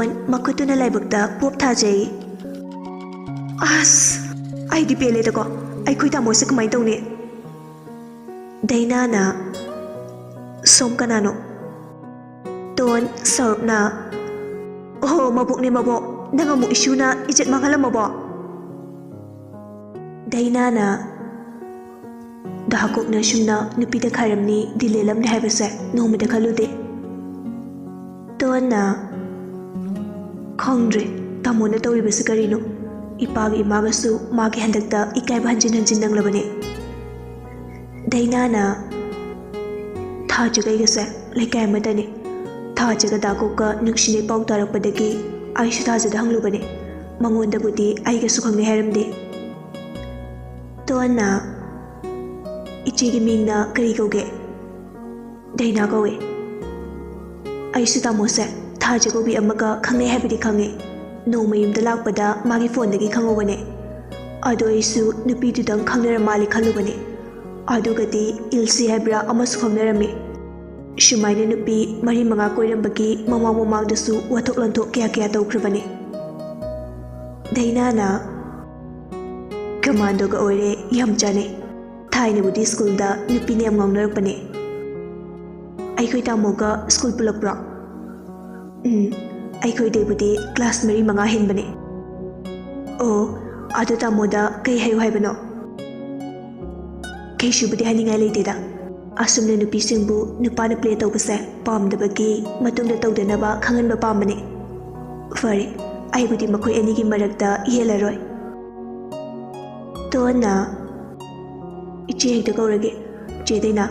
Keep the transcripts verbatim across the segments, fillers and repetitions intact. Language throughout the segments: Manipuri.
ꯃꯈꯨꯠꯇꯨꯅ ꯂꯥꯏꯕꯛꯇ ꯄꯣꯞ ꯊꯥꯖꯩ꯫ ꯑꯁ, ꯑꯩꯗꯤ ꯄꯦꯜꯂꯦꯗꯀꯣ꯫ ꯑꯩꯈꯣꯏ ꯇꯥꯃꯣꯁꯦ ꯀꯃꯥꯏꯅ ꯇꯧꯅꯤ? ꯗꯩꯅꯥꯅ, "ꯁꯣꯝ ꯀꯅꯥꯅꯣ?" ꯇꯣꯟ, ꯁꯔꯨꯛꯅ, "ꯑꯣꯍꯣ, ꯃꯕꯣꯛꯅꯦ ꯃꯕꯣꯛ꯫ ꯅꯪ ꯑꯃꯨꯛ ꯏꯁꯨꯅ ꯏꯖꯠ ꯃꯥꯡꯍꯜꯂꯝꯃꯕꯣ?" ꯗꯩꯅꯥꯅ, "ꯗꯥ ꯀꯣꯛꯅ ꯁꯨꯝꯅ ꯅꯨꯄꯤꯗ ꯈꯥꯏꯔꯝꯅꯤ ꯗꯤ ꯂꯦꯜꯂꯝꯅꯤ ꯍꯥꯏꯕꯁꯦ ꯅꯣꯡꯃꯗ ꯈꯜꯂꯨꯗꯦ꯫" ꯇꯣꯟꯅ, "ꯈꯪꯗ꯭ꯔꯦ ꯇꯥꯃꯣꯅ ꯇꯧꯔꯤꯕꯁꯤ ꯀꯔꯤꯅꯣ꯫ ꯏꯄꯥꯒ ꯏꯃꯥꯒꯁꯨ ꯃꯥꯒꯤ ꯍꯟꯗꯛꯇ ꯏꯀꯥꯏꯕ ꯍꯟꯖꯤꯟ ꯍꯟꯖꯤꯟ ꯅꯪꯂꯕꯅꯦ꯫" ꯗꯩꯅꯥꯅ, "ꯊꯥꯖꯒ ꯑꯩꯒꯁꯦ ꯂꯩꯀꯥꯏ ꯑꯃꯠꯇꯅꯤ꯫ ꯊꯥꯖꯒ ꯗꯥ ꯀꯣꯛꯀ ꯅꯨꯡꯁꯤꯅꯩ ꯄꯥꯎ ꯇꯥꯔꯛꯄꯗꯒꯤ ꯑꯩꯁꯨ ꯊꯥꯖꯗ ꯍꯪꯂꯨꯕꯅꯦ꯫ ꯃꯉꯣꯟꯗꯕꯨꯗꯤ ꯑꯩꯒꯁꯨ ꯈꯪꯅꯩ ꯍꯥꯏꯔꯝꯗꯦ꯫ ꯇꯣꯟꯅ, ꯏꯆꯦꯒꯤ ꯃꯤꯡꯅ ꯀꯔꯤ ꯀꯧꯒꯦ?" ꯗꯩꯅꯥ ꯀꯧꯏ꯫ ꯑꯩꯁꯨ ꯇꯥꯃꯣꯁꯦ ꯊꯥꯖ ꯀꯧꯕꯤ ꯑꯃꯒ ꯈꯪꯅꯩ ꯍꯥꯏꯕꯗꯤ ꯈꯪꯉꯤ꯫ ꯅꯣꯡꯃ ꯌꯨꯝꯗ ꯂꯥꯛꯄꯗ ꯃꯥꯒꯤ ꯐꯣꯟꯗꯒꯤ ꯈꯪꯍꯧꯕꯅꯦ꯫ ꯑꯗꯣ ꯑꯩꯁꯨ ꯅꯨꯄꯤꯗꯨꯗꯪ ꯈꯪꯅꯔ ꯃꯥꯜꯂꯦ ꯈꯜꯂꯨꯕꯅꯦ꯫ ꯑꯗꯨꯒꯗꯤ ꯏꯜꯁꯤ ꯍꯥꯏꯕ꯭ꯔꯥ ꯑꯃꯁꯨ ꯈꯪꯅꯔꯝꯃꯤ꯫ ꯁꯨꯃꯥꯏꯅ ꯅꯨꯄꯤ ꯃꯔꯤ ꯃꯉꯥ ꯀꯣꯏꯔꯝꯕꯒꯤ ꯃꯃꯥꯡ ꯃꯃꯥꯡꯗꯁꯨ ꯋꯥꯊꯣꯛ ꯂꯥꯟꯊꯣꯛ ꯀꯌꯥ ꯀꯌꯥ ꯇꯧꯈ꯭ꯔꯕꯅꯤ꯫ ꯗꯩꯅꯥꯅ, "ꯀꯃꯥꯟꯗꯣꯒ ꯑꯣꯏꯔꯦ, ꯌꯥꯝ ꯆꯥꯅꯩ꯫ ꯊꯥꯏꯅꯕꯨꯗꯤ ꯁ꯭ꯀꯨꯜꯗ ꯅꯨꯄꯤꯅ ꯌꯥꯝ ꯉꯥꯎꯅꯔꯛꯄꯅꯦ꯫" "ꯑꯩꯈꯣꯏ ꯇꯥꯃꯣꯒ ꯁ꯭ꯀꯨꯜ ꯄꯨꯜꯂꯛꯄ꯭ꯔꯣ?" "ꯎꯝ, ꯑꯩꯈꯣꯏꯗꯩꯕꯨꯗꯤ ꯀ꯭ꯂꯥꯁ ꯃꯔꯤ ꯃꯉꯥ ꯍꯦꯟꯕꯅꯦ꯫" "ꯑꯣ, ꯑꯗꯨ ꯇꯥꯃꯣꯗ ꯀꯩ ꯍꯥꯏꯌꯨ ꯍꯥꯏꯕꯅꯣ?" "ꯀꯩꯁꯨꯕꯨꯗꯤ ꯍꯥꯏꯅꯤꯡꯉꯥꯏ ꯂꯩꯇꯦꯗ꯫ ꯑꯁꯨꯝꯅ ꯅꯨꯄꯤꯁꯤꯡꯕꯨ ꯅꯨꯄꯥꯅ ꯄ꯭ꯂꯦ ꯇꯧꯕꯁꯦ ꯄꯥꯝꯗꯕꯒꯤ ꯃꯇꯨꯡꯗ ꯇꯧꯗꯅꯕ ꯈꯪꯍꯟꯕ ꯄꯥꯝꯕꯅꯦ꯫ ꯐꯔꯦ, ꯑꯩꯕꯨꯗꯤ ꯃꯈꯣꯏ ꯑꯅꯤꯒꯤ ꯃꯔꯛꯇ ꯌꯦꯜꯂꯔꯣꯏ꯫" ꯇꯣꯟꯅ, "ꯏꯆꯦ ꯍꯦꯛꯇ ꯀꯧꯔꯒꯦ꯫ ꯆꯦ ꯗꯩꯅꯥ,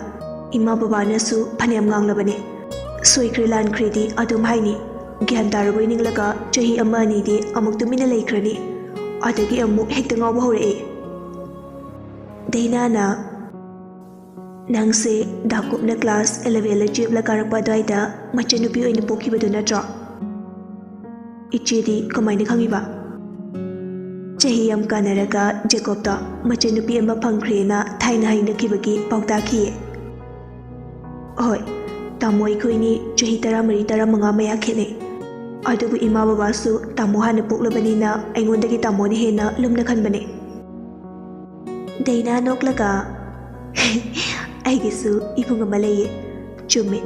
ꯏꯃꯥ ꯕꯕꯥꯅꯁꯨ ꯐꯅꯌꯥꯝ ꯉꯥꯡꯂꯕꯅꯦ꯫ ꯁꯣꯏꯈ꯭ꯔꯦ ꯂꯥꯟꯈ꯭ꯔꯦꯗꯤ ꯑꯗꯨꯝ ꯍꯥꯏꯅꯤ꯫ ꯒ꯭ꯌꯥꯟ ꯇꯥꯔꯕꯣꯏ ꯅꯤꯡꯂꯒ ꯆꯍꯤ ꯑꯃ ꯑꯅꯤꯗꯤ ꯑꯃꯨꯛ ꯇꯨꯃꯤꯟꯅ ꯂꯩꯈ꯭ꯔꯅꯤ꯫ ꯑꯗꯒꯤ ꯑꯃꯨꯛ ꯍꯦꯛꯇ ꯉꯥꯎꯕ ꯍꯧꯔꯛꯑꯦ꯫" ꯗꯩꯅꯥꯅ, "ꯅꯪꯁꯦ ꯗꯥꯀꯨꯞꯅ ꯀ꯭ꯂꯥꯁ ꯑꯦꯂꯚꯦꯟꯂ ꯇꯨꯌꯦꯜꯞꯂ ꯀꯥꯔꯛꯄ ꯑꯗꯨꯋꯥꯏꯗ ꯃꯆꯟꯅꯨꯄꯤ ꯑꯣꯏꯅ ꯄꯣꯛꯈꯤꯕꯗꯨ ꯅꯠꯇ꯭ꯔꯣ?" "ꯏꯆꯦꯗꯤ ꯀꯃꯥꯏꯅ ꯈꯪꯉꯤꯕ?" "ꯆꯍꯤ ꯌꯥꯝ ꯀꯥꯟꯅꯔꯒ ꯖꯦꯀꯣꯕꯇꯣ ꯃꯆꯟꯅꯨꯄꯤ ꯑꯃ ꯐꯪꯈ꯭ꯔꯦꯅ ꯊꯥꯏꯅ ꯍꯥꯏꯅꯈꯤꯕꯒꯤ ꯄꯥꯎ ꯇꯥꯈꯤꯌꯦ꯫" "ꯍꯣꯏ, ꯇꯥꯃꯣ ꯑꯩꯈꯣꯏꯅꯤ ꯆꯍꯤ ꯇꯔꯥꯃꯔꯤ ꯇꯔꯥꯃꯉꯥ ꯃꯌꯥ ꯈꯦꯠꯅꯩ꯫ ꯑꯗꯨꯕꯨ ꯏꯃꯥ ꯕꯕꯥꯁꯨ ꯇꯥꯃꯣ ꯍꯥꯟꯅ ꯄꯣꯛꯂꯕꯅꯤꯅ ꯑꯩꯉꯣꯟꯗꯒꯤ ꯇꯥꯃꯣꯅ ꯍꯦꯟꯅ ꯂꯨꯝꯅ ꯈꯟꯕꯅꯦ꯫ ꯗꯩꯅꯥ ꯅꯣꯛꯂꯒ, "ꯑꯩꯒꯤꯁꯨ ꯏꯕꯨꯡ ꯑꯃ ꯂꯩꯌꯦ꯫ ꯆꯨꯝꯃꯦ,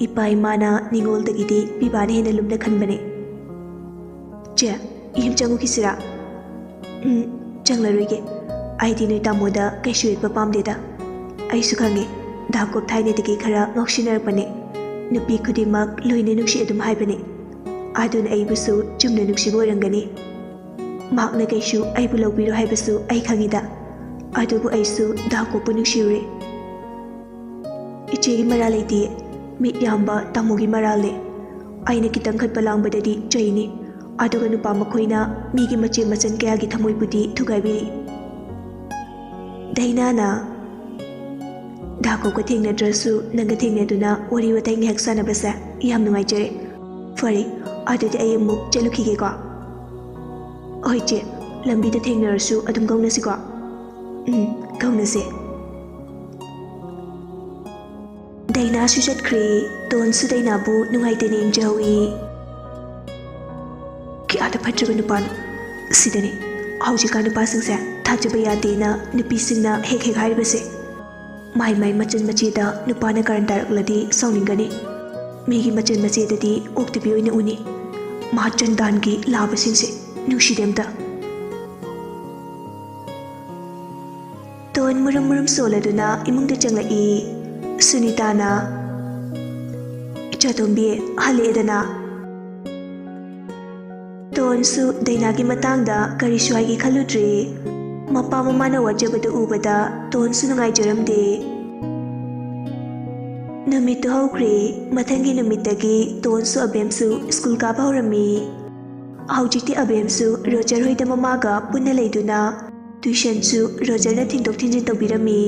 ꯏꯄꯥ ꯏꯃꯥꯅ ꯅꯤꯉꯣꯜꯗꯒꯤꯗꯤ ꯄꯤꯕꯥꯅ ꯍꯦꯟꯅ ꯂꯨꯝꯅ ꯈꯟꯕꯅꯦ꯫ ꯆꯦ, ꯌꯨꯝ ꯆꯪꯉꯨꯈꯤꯁꯤꯔꯥ?" "ꯎꯝ, ꯆꯪꯂꯔꯣꯏꯒꯦ꯫ ꯑꯩꯗꯤ ꯅꯣꯏ ꯇꯥꯃꯣꯗ ꯀꯩꯁꯨ ꯌꯦꯠꯄ ꯄꯥꯝꯗꯦꯗ꯫ ꯑꯩꯁꯨ ꯈꯪꯉꯦ, ꯗꯥ ꯀꯣꯞ ꯊꯥꯏꯅꯗꯒꯤ ꯈꯔ ꯉꯥꯎꯁꯤꯟꯅꯔꯛꯄꯅꯦ꯫ ꯅꯨꯄꯤ ꯈꯨꯗꯤꯡꯃꯛ ꯂꯣꯏꯅ ꯅꯨꯡꯁꯤ ꯑꯗꯨꯝ ꯍꯥꯏꯕꯅꯦ꯫ ꯑꯗꯨꯅ ꯑꯩꯕꯨꯁꯨ ꯆꯨꯝꯅ ꯅꯨꯡꯁꯤꯕ ꯑꯣꯏꯔꯝꯒꯅꯤ꯫ ꯃꯍꯥꯛꯅ ꯀꯩꯁꯨ ꯑꯩꯕꯨ ꯂꯧꯕꯤꯔꯣꯏ ꯍꯥꯏꯕꯁꯨ ꯑꯩ ꯈꯪꯉꯤꯗ꯫ ꯑꯗꯨꯕꯨ ꯑꯩꯁꯨ ꯗꯥ ꯀꯣꯞꯄꯨ ꯅꯨꯡꯁꯤꯔꯨꯔꯦ꯫ ꯏꯆꯦꯒꯤ ꯃꯔꯥꯜ ꯂꯩꯇꯦ꯫ ꯃꯤꯠ ꯌꯥꯝꯕ ꯇꯥꯃꯣꯒꯤ ꯃꯔꯥꯜꯅꯦ꯫ ꯑꯩꯅ ꯈꯤꯇꯪ ꯈꯠꯄ ꯂꯥꯡꯕꯗꯗꯤ ꯆꯩꯅꯤ꯫ ꯑꯗꯨꯒ ꯅꯨꯄꯥ ꯃꯈꯣꯏꯅ ꯃꯤꯒꯤ ꯃꯆꯦ ꯃꯆꯟ ꯀꯌꯥꯒꯤ ꯊꯃꯣꯏꯕꯨꯗꯤ ꯊꯨꯒꯥꯏꯕꯤꯔꯤ꯫" ꯗꯩꯅꯥꯅ, "ꯗꯥ ꯀꯣꯞꯀ ꯊꯦꯡꯅꯗ꯭ꯔꯁꯨ ꯅꯪꯒ ꯊꯦꯡꯅꯗꯨꯅ ꯋꯥꯔꯤ ꯋꯥꯇꯥꯏ ꯉꯥꯏꯍꯥꯛ ꯁꯥꯟꯅꯕꯁꯦ ꯌꯥꯝ ꯅꯨꯡꯉꯥꯏꯖꯔꯦ꯫ ꯐꯔꯦ, ꯑꯗꯨꯗꯤ ꯑꯩ ꯑꯃꯨꯛ ꯆꯠꯂꯨꯈꯤꯒꯦꯀꯣ꯫" "ꯍꯣꯏ ꯆꯦ, ꯂꯝꯕꯤꯗ ꯊꯦꯡꯅꯔꯁꯨ ꯑꯗꯨꯝ ꯀꯧꯅꯁꯤꯀꯣ꯫" "ꯎꯝ, ꯀꯧꯅꯁꯦ꯫" ꯗꯩꯅꯥꯁꯨ ꯆꯠꯈ꯭ꯔꯦ꯫ ꯇꯣꯟꯁꯨ ꯗꯩꯅꯥꯕꯨ ꯅꯨꯡꯉꯥꯏꯇꯅ ꯌꯦꯡꯖꯍꯧꯏ꯫ "ꯀꯌꯥꯗ ꯐꯠꯇ꯭ꯔꯕ ꯅꯨꯄꯥꯅꯣ꯫ ꯁꯤꯗꯅꯤ ꯍꯧꯖꯤꯛꯀꯥꯟ ꯅꯨꯄꯥꯁꯤꯡꯁꯦ ꯊꯥꯖꯕ ꯌꯥꯗꯦꯅ ꯅꯨꯄꯤꯁꯤꯡꯅ ꯍꯦꯛ ꯍꯦꯛ ꯍꯥꯏꯔꯤꯕꯁꯦ꯫ ꯃꯥꯏ ꯃꯥꯏ ꯃꯆꯟ ꯃꯆꯦꯗ ꯅꯨꯄꯥꯅ ꯀꯔꯟ ꯇꯥꯔꯛꯂꯗꯤ ꯁꯥꯎꯅꯤꯡꯒꯅꯤ꯫ ꯃꯤꯒꯤ ꯃꯆꯟ ꯃꯆꯦꯗꯗꯤ ꯑꯣꯛꯇꯕꯤ ꯑꯣꯏꯅ ꯎꯅꯤ꯫ ꯃꯍꯥ ꯆꯟꯗꯥꯟꯒꯤ ꯂꯥꯕꯁꯤꯡꯁꯦ꯫ ꯅꯨꯡꯁꯤꯗꯦ ꯑꯝꯇ꯫" ꯇꯣꯟ ꯃꯨꯔꯨꯝ ꯃꯨꯔꯨꯝ ꯁꯣꯜꯂꯗꯨꯅ ꯏꯃꯨꯡꯗ ꯆꯪꯂꯛꯏ꯫ ꯁꯨꯅꯤꯇꯥꯅ, "ꯏꯆꯥꯇꯣꯝꯕꯤ, ꯍꯜꯂꯛꯑꯦꯗꯅ?" ꯇꯣꯟꯁꯨ ꯗꯩꯅꯥꯒꯤ ꯃꯇꯥꯡꯗ ꯀꯔꯤꯁꯨ ꯍꯥꯏꯒꯦ ꯈꯜꯂꯨꯗ꯭ꯔꯦ꯫ ꯃꯄꯥ ꯃꯃꯥꯅ ꯋꯥꯖꯕꯗꯨ ꯎꯕꯗ ꯇꯣꯟꯁꯨ ꯅꯨꯡꯉꯥꯏꯖꯔꯝꯗꯦ꯫ ꯅꯨꯃꯤꯠꯇꯨ ꯍꯧꯈ꯭ꯔꯦ꯫ ꯃꯊꯪꯒꯤ ꯅꯨꯃꯤꯠꯇꯒꯤ ꯇꯣꯟꯁꯨ ꯑꯕꯦꯝꯁꯨ ꯁ꯭ꯀꯨꯜ ꯀꯥꯕ ꯍꯧꯔꯝꯃꯤ꯫ ꯍꯧꯖꯤꯛꯇꯤ ꯑꯕꯦꯝꯁꯨ ꯔꯣꯖꯔ ꯍꯣꯏꯗ ꯃꯃꯥꯒ ꯄꯨꯟꯅ ꯂꯩꯗꯨꯅ ꯇ꯭ꯌꯨꯁꯟꯁꯨ ꯔꯣꯖꯔꯅ ꯊꯤꯟꯗꯣꯛ ꯊꯤꯟꯖꯤꯟ ꯇꯧꯕꯤꯔꯝꯃꯤ꯫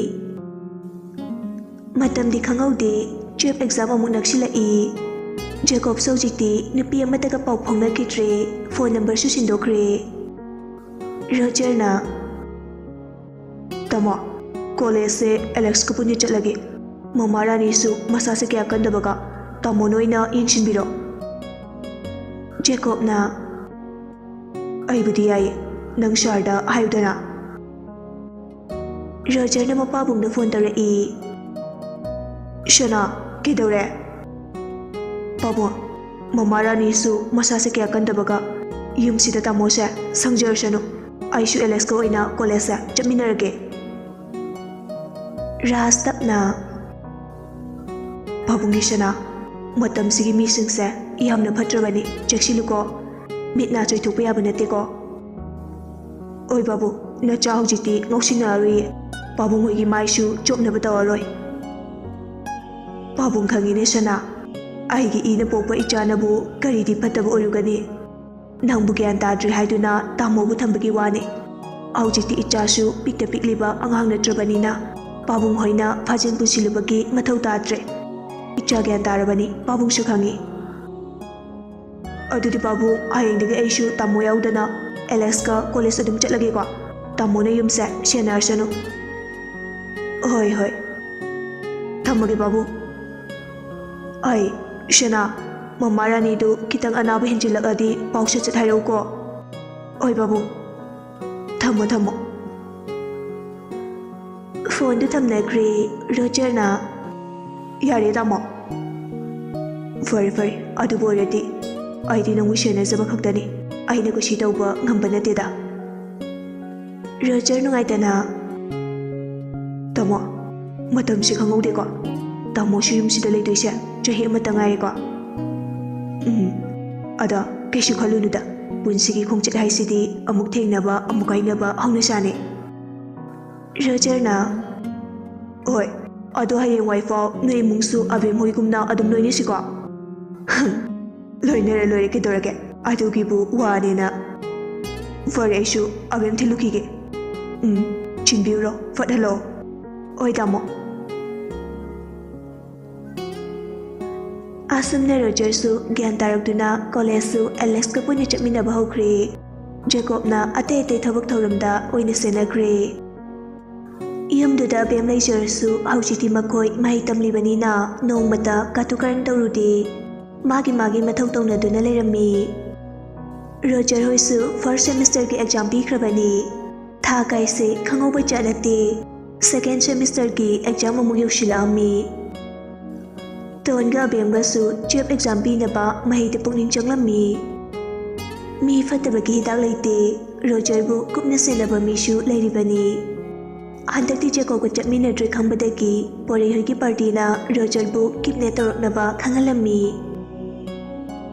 ꯃꯇꯝꯗꯤ ꯈꯪꯍꯧꯗꯦ, ꯇꯨꯌꯦꯜꯐ ꯑꯦꯛꯖꯥꯝ ꯑꯃꯨꯛ ꯅꯛꯁꯤꯜꯂꯛꯏ꯫ ꯖꯦꯀꯣꯕꯁꯨ ꯍꯧꯖꯤꯛꯇꯤ ꯅꯨꯄꯤ ꯑꯃꯠꯇꯒ ꯄꯥꯎ ꯐꯥꯎꯅꯈꯤꯗ꯭ꯔꯦ, ꯐꯣꯟ ꯅꯝꯕꯔꯁꯨ ꯁꯤꯟꯗꯣꯛꯈ꯭ꯔꯦ꯫ ꯔꯣꯖꯔꯅ, "ꯇꯥꯃꯣ, ꯀꯣꯂꯦꯖꯁꯦ ꯑꯦꯂꯦꯛꯁꯀ ꯄꯨꯟꯅ ꯆꯠꯂꯒꯦ꯫ ꯃꯃꯥ ꯔꯥꯅꯤꯁꯨ ꯃꯁꯥꯁꯦ ꯀꯌꯥ ꯀꯟꯗꯕꯒ ꯇꯥꯃꯣꯅ ꯑꯣꯏꯅ ꯌꯦꯡꯁꯤꯟꯕꯤꯔꯣ꯫" ꯖꯦꯀꯣꯕꯅ, "ꯑꯩꯕꯨꯗꯤ ꯌꯥꯏꯌꯦ, ꯅꯪ ꯁꯥꯔꯗ ꯍꯥꯏꯌꯨꯗꯅ꯫" ꯔꯣꯖꯔꯅ ꯃꯄꯥꯕꯨꯡꯗ ꯐꯣꯟ ꯇꯧꯔꯛꯏ꯫ "ꯁꯅꯥ, ꯀꯩꯗꯧꯔꯦ?" "ꯄꯥꯕꯨꯡ, ꯃꯃꯥ ꯔꯥꯅꯤꯁꯨ ꯃꯁꯥꯁꯦ ꯀꯌꯥ ꯀꯟꯗꯕꯒ ꯌꯨꯝꯁꯤꯗ ꯇꯥꯃꯣꯁꯦ ꯁꯪꯖꯔꯁꯅꯨ, ꯑꯩꯁꯨ ꯑꯦꯂꯦꯛꯁꯀ ꯑꯣꯏꯅ ꯀꯣꯂꯦꯖꯁꯦ ꯆꯠꯃꯤꯟꯅꯔꯒꯦ꯫" ꯔꯥꯖ ꯇꯞꯅ, "ꯄꯥꯕꯨꯡꯒꯤ ꯁꯅꯥ, ꯃꯇꯝꯁꯤꯒꯤ ꯃꯤꯁꯤꯡꯁꯦ ꯌꯥꯝꯅ ꯐꯠꯇ꯭ꯔꯕꯅꯤ, ꯆꯦꯛꯁꯤꯜꯂꯨꯀꯣ꯫ ꯃꯤꯠ ꯅꯥ ꯆꯣꯏꯊꯣꯛꯄ ꯌꯥꯕ ꯅꯠꯇꯦꯀꯣ꯫" "ꯑꯣꯏ ꯕꯥꯕꯨ, ꯅꯆꯥ ꯍꯧꯖꯤꯛꯇꯤ ꯉꯥꯎꯁꯤꯟꯅꯔꯔꯣꯏꯌꯦ꯫ ꯄꯥꯕꯨꯡ ꯍꯣꯏꯒꯤ ꯃꯥꯏꯁꯨ ꯆꯣꯞꯅꯕ ꯇꯧꯔꯔꯣꯏ꯫" "ꯄꯥꯕꯨꯡ ꯈꯪꯉꯤꯅꯦ ꯁꯅꯥ, ꯑꯩꯒꯤ ꯏꯅ ꯄꯣꯛꯄ ꯏꯆꯥꯅꯕꯨ ꯀꯔꯤꯗꯤ ꯐꯠꯇꯕ ꯑꯣꯏꯔꯨꯒꯅꯤ꯫ ꯅꯪꯕꯨ ꯒ꯭ꯌꯥꯟ ꯇꯥꯗ꯭ꯔꯤ ꯍꯥꯏꯗꯨꯅ ꯇꯥꯃꯣꯕꯨ ꯊꯝꯕꯒꯤ ꯋꯥꯅꯤ꯫ ꯍꯧꯖꯤꯛꯇꯤ ꯏꯆꯥꯁꯨ ꯄꯤꯛꯇ ꯄꯤꯛꯂꯤꯕ ꯑꯉꯥꯡ ꯅꯠꯇ꯭ꯔꯕꯅꯤꯅ ꯄꯥꯕꯨꯡ ꯍꯣꯏꯅ ꯐꯥꯖꯤꯟ ꯄꯨꯟꯁꯤꯜꯂꯨꯕꯒꯤ ꯃꯊꯧ ꯇꯥꯗ꯭ꯔꯦ꯫ ꯏꯆꯥ ꯒ꯭ꯌꯥꯟ ꯇꯥꯔꯕꯅꯤ, ꯄꯥꯕꯨꯡꯁꯨ ꯈꯪꯉꯤ꯫" "ꯑꯗꯨꯗꯤ ꯄꯥꯕꯨꯡ, ꯍꯌꯦꯡꯗꯒꯤ ꯑꯩꯁꯨ ꯇꯥꯃꯣ ꯌꯥꯎꯗꯅ ꯑꯦꯂꯦꯛꯁꯀ ꯀꯣꯂꯦꯖ ꯑꯗꯨꯝ ꯆꯠꯂꯒꯦꯀꯣ꯫ ꯇꯥꯃꯣꯅ ꯌꯨꯝꯁꯦ ꯁꯦꯟꯅꯔꯁꯅꯨ꯫" "ꯍꯣꯏ, ꯍꯣꯏ꯫ ꯊꯝꯃꯒꯦ ꯄꯥꯕꯨꯡ꯫" "ꯑꯩ, ꯁꯅꯥ, ꯃꯃꯥ ꯔꯥꯅꯤꯗꯨ ꯈꯤꯇꯪ ꯑꯅꯥꯕ ꯍꯦꯟꯖꯤꯜꯂꯛꯑꯗꯤ ꯄꯥꯎ ꯁꯠ ꯁꯠ ꯍꯥꯏꯔꯛꯎꯀꯣ꯫" "ꯍꯣꯏ ꯄꯥꯕꯨꯡ꯫ ꯊꯝꯃꯣ, ꯊꯝꯃꯣ꯫" ꯐꯣꯟꯗꯨ ꯊꯝꯅꯈ꯭ꯔꯦ꯫ ꯔꯣꯖꯔꯅ, "ꯌꯥꯔꯦ ꯇꯥꯃꯣ꯫" "ꯐꯔꯦ, ꯐꯔꯦ, ꯑꯗꯨꯕꯨ ꯑꯣꯏꯔꯗꯤ ꯑꯩꯗꯤ ꯅꯪꯕꯨ ꯁꯦꯟꯅꯖꯕ ꯈꯛꯇꯅꯤ, ꯑꯩꯅ ꯀꯨꯁꯤ ꯇꯧꯕ ꯉꯝꯕ ꯅꯠꯇꯦꯗ꯫" ꯔꯣꯖꯔ ꯅꯨꯡꯉꯥꯏꯇꯅ, "ꯇꯥꯃꯣ, ꯃꯇꯝꯁꯤ ꯈꯪꯍꯧꯗꯦꯀꯣ꯫ ꯇꯥꯃꯣꯁꯨ ꯌꯨꯝꯁꯤꯗ ꯂꯩꯗꯣꯏꯁꯦ ꯆꯍꯤ ꯑꯃꯇ ꯉꯥꯏꯔꯦꯀꯣ꯫" "ꯎꯝ, ꯑꯗꯣ ꯀꯩꯁꯨ ꯈꯜꯂꯨꯅꯨꯗ, ꯄꯨꯟꯁꯤꯒꯤ ꯈꯣꯡꯆꯠ ꯍꯥꯏꯁꯤꯗꯤ ꯑꯃꯨꯛ ꯊꯦꯡꯅꯕ, ꯑꯃꯨꯛ ꯀꯥꯏꯅꯕ ꯍꯧꯅꯁꯥꯅꯦ꯫" ꯔꯣꯖꯔꯅ, "ꯍꯣꯏ, ꯑꯗꯣ ꯍꯌꯦꯡꯋꯥꯏꯐꯥꯎ ꯅꯣꯏ ꯏꯃꯨꯡꯁꯨ ꯑꯕꯦꯝ ꯍꯣꯏꯒꯨꯝꯅ ꯑꯗꯨꯝ ꯂꯣꯏꯅꯁꯤꯀꯣ꯫" "ꯂꯣꯏꯅꯔ ꯂꯣꯏꯔꯦ ꯀꯩꯗꯧꯔꯒꯦ, ꯑꯗꯨꯒꯤꯕꯨ ꯋꯥꯅꯦꯅ꯫" "ꯐꯔꯦ, ꯑꯩꯁꯨ ꯑꯕꯦꯝ ꯊꯤꯜꯂꯨꯈꯤꯒꯦ꯫" "ꯎꯝ, ꯆꯤꯟꯕꯤꯔꯨꯔꯣ, ꯐꯠ ꯍꯜꯂꯛꯑꯣ꯫" "ꯍꯣꯏ ꯇꯥꯃꯣ꯫" ꯑꯁꯨꯝꯅ ꯔꯣꯖꯔꯁꯨ ꯒ꯭ꯌꯥꯟ ꯇꯥꯔꯛꯇꯨꯅ ꯀꯣꯂꯦꯖꯁꯨ ꯑꯦꯂꯦꯛꯁꯀ ꯄꯨꯟꯅ ꯆꯠꯃꯤꯟꯅꯕ ꯍꯧꯈ꯭ꯔꯦ꯫ ꯖꯦꯀꯣꯕꯅ ꯑꯇꯩ ꯑꯇꯩ ꯊꯕꯛ ꯊꯧꯔꯝꯗ ꯑꯣꯏꯅ ꯁꯦꯟꯅꯈ꯭ꯔꯦ꯫ ꯌꯨꯝꯗꯨꯗ ꯑꯕꯦꯝ ꯂꯩꯖꯔꯁꯨ ꯍꯧꯖꯤꯛꯇꯤ ꯃꯈꯣꯏ ꯃꯍꯩ ꯇꯝꯂꯤꯕꯅꯤꯅ ꯅꯣꯡꯃꯇ ꯀꯥꯇꯨ ꯀꯥꯔꯟ ꯇꯧꯔꯨꯗꯦ꯫ ꯃꯥꯒꯤ ꯃꯥꯒꯤ ꯃꯊꯧ ꯇꯧꯅꯗꯨꯅ ꯂꯩꯔꯝꯃꯤ꯫ ꯔꯣꯖꯔ ꯍꯣꯏꯁꯨ ꯐꯥꯔꯁ ꯁꯦꯃꯤꯁꯇꯔꯒꯤ ꯑꯦꯛꯖꯥꯝ ꯄꯤꯈ꯭ꯔꯕꯅꯤ꯫ ꯊꯥ ꯀꯥꯏꯁꯦ ꯈꯪꯍꯧꯕ ꯖꯥꯠ ꯅꯠꯇꯦ꯫ ꯁꯦꯀꯦꯟ ꯁꯦꯃꯤꯁꯇꯔꯒꯤ ꯑꯦꯛꯖꯥꯝ ꯑꯃꯨꯛ ꯌꯧꯁꯤꯜꯂꯛꯑꯝꯃꯤ꯫ ꯇꯣꯟꯒ ꯑꯕꯦꯝꯒꯁꯨ ꯇꯨꯌꯦꯜꯞ ꯑꯦꯛꯖꯥꯝ ꯄꯤꯅꯕ ꯃꯍꯩꯗ ꯄꯨꯛꯅꯤꯡ ꯆꯪꯂꯝꯃꯤ꯫ ꯃꯤ ꯐꯠꯇꯕꯒꯤ ꯍꯤꯗꯥꯛ ꯂꯩꯇꯦ꯫ ꯔꯣꯖꯔꯕꯨ ꯀꯨꯞꯅ ꯁꯦꯟꯅꯕ ꯃꯤꯁꯨ ꯂꯩꯔꯤꯕꯅꯤ꯫ ꯍꯟꯗꯛꯇꯤ ꯖꯦꯀꯣꯕꯀ ꯆꯠꯃꯤꯟꯅꯗ꯭ꯔꯦ ꯈꯪꯕꯗꯒꯤ ꯄꯣꯔꯩ ꯍꯣꯏꯒꯤ ꯄꯥꯔꯇꯤꯅ ꯔꯣꯖꯔꯕꯨ ꯀꯤꯗꯅꯦꯞ ꯇꯧꯔꯛꯅꯕ ꯈꯪꯍꯜꯂꯝꯃꯤ꯫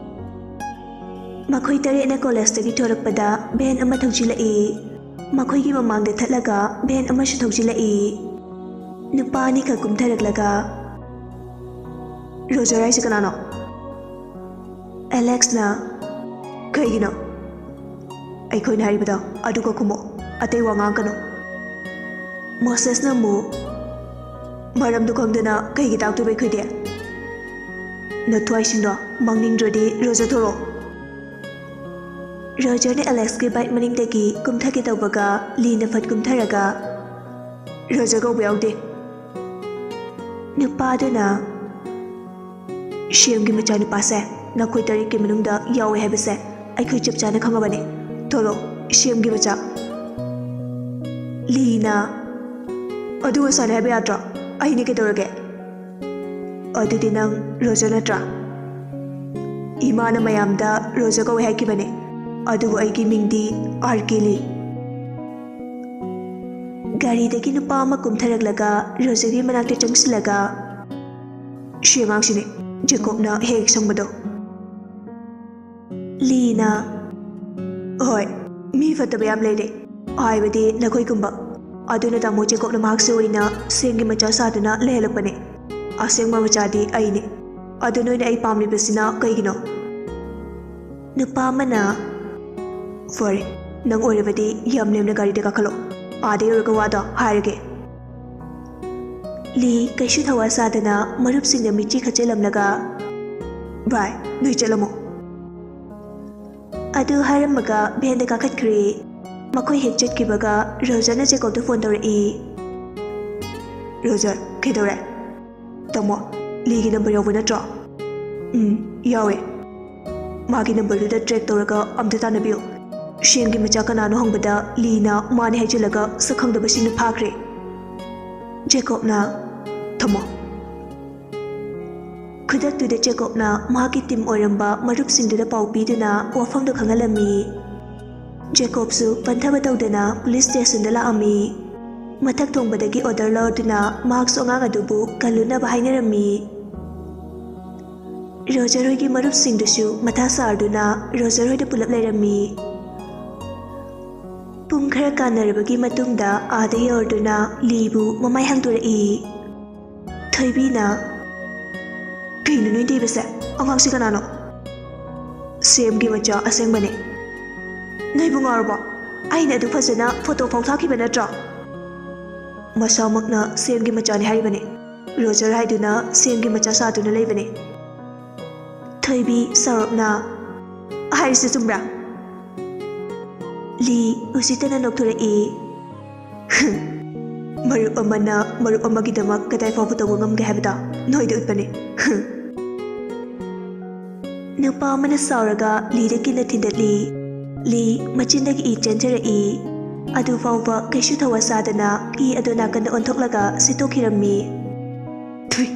ꯃꯈꯣꯏ ꯇꯔꯦꯠꯅ ꯀꯣꯂꯦꯖꯇꯒꯤ ꯊꯣꯔꯛꯄꯗ ꯚꯦꯟ ꯑꯃ ꯊꯧꯖꯤꯜꯂꯛꯏ꯫ ꯃꯈꯣꯏꯒꯤ ꯃꯃꯥꯡꯗ ꯊꯠꯂꯒ ꯚꯦꯟ ꯑꯃꯁꯨ ꯊꯧꯖꯤꯜꯂꯛꯏ꯫ ꯅꯨꯄꯥ ꯑꯅꯤꯈꯛ ꯀꯨꯝꯊꯔꯛꯂꯒ, "ꯔꯣꯖꯔ ꯍꯥꯏꯁꯦ ꯀꯅꯥꯅꯣ?" ꯑꯦꯂꯦꯛꯁꯅ, "ꯀꯩꯒꯤꯅꯣ? ꯑꯩꯈꯣꯏꯅ ꯍꯥꯏꯔꯤꯕꯗꯣ ꯑꯗꯨꯒ ꯈꯨꯝꯃꯣ, ꯑꯇꯩ ꯋꯥ ꯉꯥꯡꯒꯅꯨ꯫" ꯃꯣꯁꯦꯁꯅ ꯑꯃꯨꯛ, "ꯃꯔꯝꯗꯨ ꯈꯪꯗꯅ ꯀꯩꯒꯤ ꯇꯥꯛꯇꯣꯏꯕ ꯑꯩꯈꯣꯏꯗꯤ? ꯅꯊ꯭ꯋꯥꯏꯁꯤꯡꯗꯣ ꯃꯥꯡꯅꯤꯡꯗ꯭ꯔꯗꯤ ꯔꯣꯖꯔ ꯊꯣꯔꯛꯑꯣ꯫" ꯔꯣꯖꯔꯅ ꯑꯦꯂꯦꯛꯁꯀꯤ ꯕꯥꯏꯛ ꯃꯅꯤꯡꯗꯒꯤ ꯀꯨꯝꯊꯒꯦ ꯇꯧꯕꯒ ꯂꯤꯅ ꯐꯠ ꯀꯨꯝꯊꯔꯒ, "ꯔꯣꯖꯔ ꯀꯧꯕ ꯌꯥꯎꯗꯦ꯫" ꯅꯨꯄꯥꯗꯨꯅ, "ꯁꯦꯝꯒꯤ ꯃꯆꯥꯅꯨꯄꯥꯁꯦ ꯅꯈꯣꯏ ꯇꯔꯦꯠꯀꯤ ꯃꯅꯨꯡꯗ ꯌꯥꯎꯋꯦ ꯍꯥꯏꯕꯁꯦ ꯑꯩꯈꯣꯏ ꯆꯞ ꯆꯥꯅ ꯈꯪꯉꯕꯅꯦ꯫ ꯊꯣꯛꯂꯛꯑꯣ, ꯁꯦꯝꯒꯤ ꯃꯆꯥ꯫" ꯂꯤꯅ, "ꯑꯗꯨ ꯉꯁꯥꯏꯅ ꯍꯥꯏꯕ ꯌꯥꯗ꯭ꯔꯣ? ꯑꯩꯅ ꯀꯩꯗꯧꯔꯒꯦ?" "ꯑꯗꯨꯗꯤ ꯅꯪ ꯔꯣꯖꯔ ꯅꯠꯇ꯭ꯔꯥ? ꯏꯃꯥꯅ ꯃꯌꯥꯝꯗ ꯔꯣꯖꯔ ꯀꯧꯋꯦ ꯍꯥꯏꯈꯤꯕꯅꯦ, ꯑꯗꯨꯕꯨ ꯑꯩꯒꯤ ꯃꯤꯡꯗꯤ ꯑꯥꯔ ꯀꯦ ꯂꯤ꯫" ꯒꯥꯔꯤꯗꯒꯤ ꯅꯨꯄꯥ ꯑꯃ ꯀꯨꯝꯊꯔꯛꯂꯒ ꯔꯣꯖꯔꯒꯤ ꯃꯅꯥꯛꯇ ꯆꯪꯁꯤꯜꯂꯒ, "ꯁꯤ ꯑꯉꯥꯡꯁꯤꯅꯦ ꯖꯦꯀꯣꯕꯅ ꯍꯦꯛ ꯍꯦꯛ ꯁꯪꯕꯗꯣ꯫" ꯂꯤꯅ, "ꯍꯣꯏ, ꯃꯤ ꯐꯠꯇꯕ ꯌꯥꯝ ꯂꯩꯔꯦ, ꯍꯥꯏꯕꯗꯤ ꯅꯈꯣꯏꯒꯨꯝꯕ꯫ ꯑꯗꯨꯅ ꯇꯥꯃꯣ ꯖꯦꯀꯣꯕꯅ ꯃꯍꯥꯛꯁꯦ ꯑꯣꯏꯅ ꯁꯦꯝꯒꯤ ꯃꯆꯥ ꯁꯥꯗꯨꯅ ꯂꯩꯍꯜꯂꯛꯄꯅꯦ꯫ ꯑꯁꯦꯡꯕ ꯃꯆꯥꯗꯤ ꯑꯩꯅꯦ꯫ ꯑꯗꯨ ꯅꯣꯏꯅ ꯑꯩ ꯄꯥꯝꯂꯤꯕꯁꯤꯅ ꯀꯩꯒꯤꯅꯣ?" ꯅꯨꯄꯥ ꯑꯃꯅ, "ꯐꯔꯦ, ꯅꯪ ꯑꯣꯏꯔꯕꯗꯤ ꯌꯥꯝ ꯂꯦꯝꯅ ꯒꯥꯔꯤꯗ ꯀꯥꯈꯠꯂꯣ꯫ ꯑꯥꯗ ꯌꯧꯔꯒ ꯋꯥꯗꯣ ꯍꯥꯏꯔꯒꯦ꯫" ꯂꯤ ꯀꯩꯁꯨ ꯊꯋꯥ ꯁꯥꯗꯅ ꯃꯔꯨꯞꯁꯤꯡꯅ ꯃꯤꯠꯆꯤ ꯈꯠꯆꯜꯂꯝꯂꯒ, "ꯚꯥꯏ, ꯅꯣꯏ ꯆꯠꯂꯝꯃꯣ꯫" ꯑꯗꯨ ꯍꯥꯏꯔꯝꯃꯒ ꯚꯦꯟꯗ ꯀꯥꯈꯠꯈ꯭ꯔꯦ꯫ ꯃꯈꯣꯏ ꯍꯦꯛ ꯆꯠꯈꯤꯕꯒ ꯔꯣꯖꯔꯅ ꯖꯦꯀꯣꯕꯇ ꯐꯣꯟ ꯇꯧꯔꯛꯏ꯫ "ꯔꯣꯖꯔ, ꯀꯩꯗꯧꯔꯦ?" "ꯇꯥꯃꯣ, ꯂꯤꯒꯤ ꯅꯝꯕꯔ ꯌꯥꯎꯕ ꯅꯠꯇ꯭ꯔꯣ?" "ꯎꯝ, ꯌꯥꯎꯋꯦ꯫ ꯃꯥꯒꯤ ꯅꯝꯕꯔꯗꯨꯗ ꯇ꯭ꯔꯦꯛ ꯇꯧꯔꯒ ꯑꯝꯇ ꯇꯥꯟꯅꯕꯤꯌꯨ꯫ ꯁꯦꯝꯒꯤ ꯃꯆꯥ ꯀꯅꯥꯅꯣ ꯍꯪꯕꯗ ꯂꯤꯅ ꯃꯥꯅꯦ ꯍꯥꯏꯖꯤꯜꯂꯒ ꯁꯛ ꯈꯪꯗꯕꯁꯤꯡꯅ ꯐꯥꯈ꯭ꯔꯦ꯫ ꯖꯦꯀꯣꯕꯅ, "ꯊꯝꯃꯣ꯫" ꯈꯨꯗꯛꯇꯨꯗ ꯖꯦꯀꯣꯕꯅ ꯃꯍꯥꯛꯀꯤ ꯇꯤꯝ ꯑꯣꯏꯔꯝꯕ ꯃꯔꯨꯞꯁꯤꯡꯗꯨꯗ ꯄꯥꯎ ꯄꯤꯗꯨꯅ ꯋꯥꯐꯝꯗꯣ ꯈꯪꯍꯜꯂꯝꯃꯤ꯫ ꯖꯦꯀꯣꯕꯁꯨ ꯄꯟꯊꯕ ꯇꯧꯗꯅ ꯄꯨꯂꯤꯁ ꯁ꯭ꯇꯦꯁꯟꯗ ꯂꯥꯛꯑꯝꯃꯤ꯫ ꯃꯊꯛ ꯊꯣꯡꯕꯗꯒꯤ ꯑꯣꯔꯗꯔ ꯂꯧꯔꯗꯨꯅ ꯃꯍꯥꯛꯁꯨ ꯑꯉꯥꯡ ꯑꯗꯨꯕꯨ ꯀꯜꯂꯨꯅꯕ ꯍꯥꯏꯅꯔꯝꯃꯤ꯫ ꯔꯣꯖꯔ ꯍꯣꯏꯒꯤ ꯃꯔꯨꯞꯁꯤꯡꯗꯨꯁꯨ ꯃꯊꯥ ꯁꯥꯔꯗꯨꯅ ꯔꯣꯖꯔ ꯍꯣꯏꯗ ꯄꯨꯂꯞ ꯂꯩꯔꯝꯃꯤ꯫ ꯄꯨꯡ ꯈꯔ ꯀꯥꯟꯅꯔꯕꯒꯤ ꯃꯇꯨꯡꯗ ꯑꯥꯗ ꯌꯧꯔꯗꯨꯅ ꯂꯤꯕꯨ ꯃꯃꯥꯏ ꯍꯥꯡꯗꯣꯔꯛꯏ꯫ ꯊꯣꯏꯕꯤꯅ, "ꯀꯩꯅꯣ ꯅꯣꯏ ꯇꯧꯔꯤꯕꯁꯦ? ꯑꯉꯥꯡꯁꯤ ꯀꯅꯥꯅꯣ?" "ꯁꯦꯝꯒꯤ ꯃꯆꯥ ꯑꯁꯦꯡꯕꯅꯦ꯫" "ꯅꯣꯏꯕꯨ ꯉꯥꯎꯔꯕꯣ? ꯑꯩꯅ ꯑꯗꯨ ꯐꯖꯅ ꯐꯣꯇꯣ ꯐꯥꯎ ꯊꯥꯈꯤꯕ ꯅꯠꯇ꯭ꯔꯣ?" "ꯃꯁꯥꯃꯛꯅ ꯁꯦꯝꯒꯤ ꯃꯆꯥꯅꯤ ꯍꯥꯏꯔꯤꯕꯅꯤ꯫ ꯔꯣꯖꯔ ꯍꯥꯏꯗꯨꯅ ꯁꯦꯝꯒꯤ ꯃꯆꯥ ꯁꯥꯗꯨꯅ ꯂꯩꯕꯅꯤ꯫" ꯊꯣꯏꯕꯤ ꯁꯥꯎꯔꯞꯅ, "ꯍꯥꯏꯔꯤꯁꯦ ꯆꯨꯝꯕ꯭ꯔꯥ?" ꯂꯤ ꯎꯁꯤꯠꯇꯅ ꯅꯣꯛꯊꯣꯔꯛꯏ꯫ "ꯃꯔꯨꯞ ꯑꯃꯅ ꯃꯔꯨꯞ ꯑꯃꯒꯤꯗꯃꯛ ꯀꯗꯥꯏ ꯐꯥꯎꯕ ꯇꯧꯕ ꯉꯝꯒꯦ ꯍꯥꯏꯕꯗꯣ ꯅꯣꯏꯗ ꯎꯠꯄꯅꯤ꯫" ꯅꯨꯄꯥ ꯑꯃꯅ ꯁꯥꯎꯔꯒ ꯂꯤꯗ ꯀꯤꯟꯅ ꯊꯤꯟꯗꯠꯂꯤ꯫ ꯂꯤ ꯃꯆꯤꯟꯗꯒꯤ ꯏ ꯆꯦꯟꯊꯔꯛꯏ꯫ ꯑꯗꯨ ꯐꯥꯎꯕ ꯀꯩꯁꯨ ꯊꯧꯋꯥ ꯁꯥꯗꯅ ꯏ ꯑꯗꯨ ꯅꯥꯀꯟꯗ ꯑꯣꯟꯊꯣꯛꯂꯒ ꯁꯤꯠꯇꯣꯛꯈꯤꯔꯝꯃꯤ꯫ ꯊꯨꯏ꯫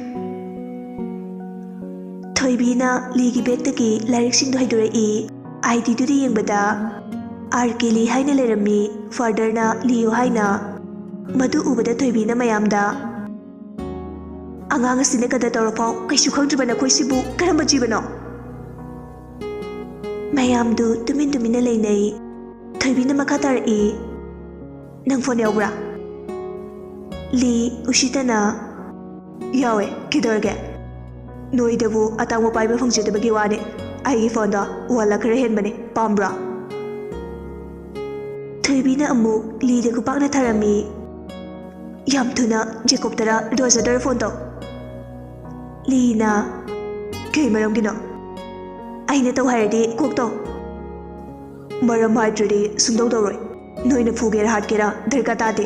ꯊꯣꯏꯕꯤꯅ ꯂꯤꯒꯤ ꯕꯦꯒꯇꯒꯤ ꯂꯥꯏꯔꯤꯛꯁꯤꯡꯗꯨ ꯍꯩꯗꯣꯔꯛꯏ꯫ ꯑꯥꯏ ꯗꯤꯗꯨꯗ ꯌꯦꯡꯕꯗ ꯑꯥꯔ ꯀꯦ ꯂꯤ ꯍꯥꯏꯅ ꯂꯩꯔꯝꯃꯤ, ꯐꯥꯗꯔꯅ ꯂꯤꯌꯣ ꯍꯥꯏꯅ꯫ ꯃꯗꯨ ꯎꯕꯗ ꯊꯣꯏꯕꯤꯅ ꯃꯌꯥꯝꯗ, "ꯑꯉꯥꯡ ꯑꯁꯤꯅ ꯀꯗꯔ ꯇꯧꯔꯐꯥꯎ ꯀꯩꯁꯨ ꯈꯪꯗ꯭ꯔꯤꯕ ꯅꯈꯣꯏꯁꯤꯕꯨ ꯀꯔꯝꯕ ꯖꯤꯕꯅꯣ?" ꯃꯌꯥꯝꯗꯨ ꯇꯨꯃꯤꯟ ꯇꯨꯃꯤꯟꯅ ꯂꯩꯅꯩ꯫ ꯊꯣꯏꯕꯤꯅ ꯃꯈꯥ ꯇꯥꯔꯛꯏ, "ꯅꯪ ꯐꯣꯟ ꯌꯥꯎꯕ꯭ꯔꯥ?" ꯂꯤ ꯎꯁꯤꯠꯇꯅ, "ꯌꯥꯎꯋꯦ, ꯀꯩꯗꯧꯔꯒꯦ? ꯅꯣꯏꯗꯕꯨ ꯑꯇꯥꯡꯕ ꯄꯥꯏꯕ ꯐꯪꯖꯗꯕꯒꯤ ꯋꯥꯅꯤ꯫ ꯑꯩꯒꯤ ꯐꯣꯟꯗꯣ ꯋꯥꯜꯂ ꯈꯔ ꯍꯦꯟꯕꯅꯦ, ꯄꯥꯝꯕ꯭ꯔꯣ?" ꯊꯣꯏꯕꯤꯅ ꯑꯃꯨꯛ ꯂꯤꯗ ꯈꯨꯄꯥꯛꯅ ꯊꯥꯔꯝꯃꯤ꯫ "ꯌꯥꯝ ꯊꯨꯅ ꯖꯦꯀꯣꯕꯇꯔ ꯔꯣꯖꯔꯗꯔ ꯐꯣꯟ ꯇꯧ꯫" ꯂꯤꯅ, "ꯀꯩ ꯃꯔꯝꯒꯤꯅꯣ? ꯑꯩꯅ ꯇꯧ ꯍꯥꯏꯔꯗꯤ ꯀꯣꯛ ꯇꯧ꯫" "ꯃꯔꯝ ꯍꯥꯏꯗ꯭ꯔꯗꯤ ꯁꯨꯡꯇꯧ ꯇꯧꯔꯣꯏ꯫ ꯅꯣꯏꯅ ꯐꯨꯒꯦꯔꯥ ꯍꯥꯠꯀꯦꯔꯥ ꯗꯔꯀꯥꯔ ꯇꯥꯗꯦ꯫"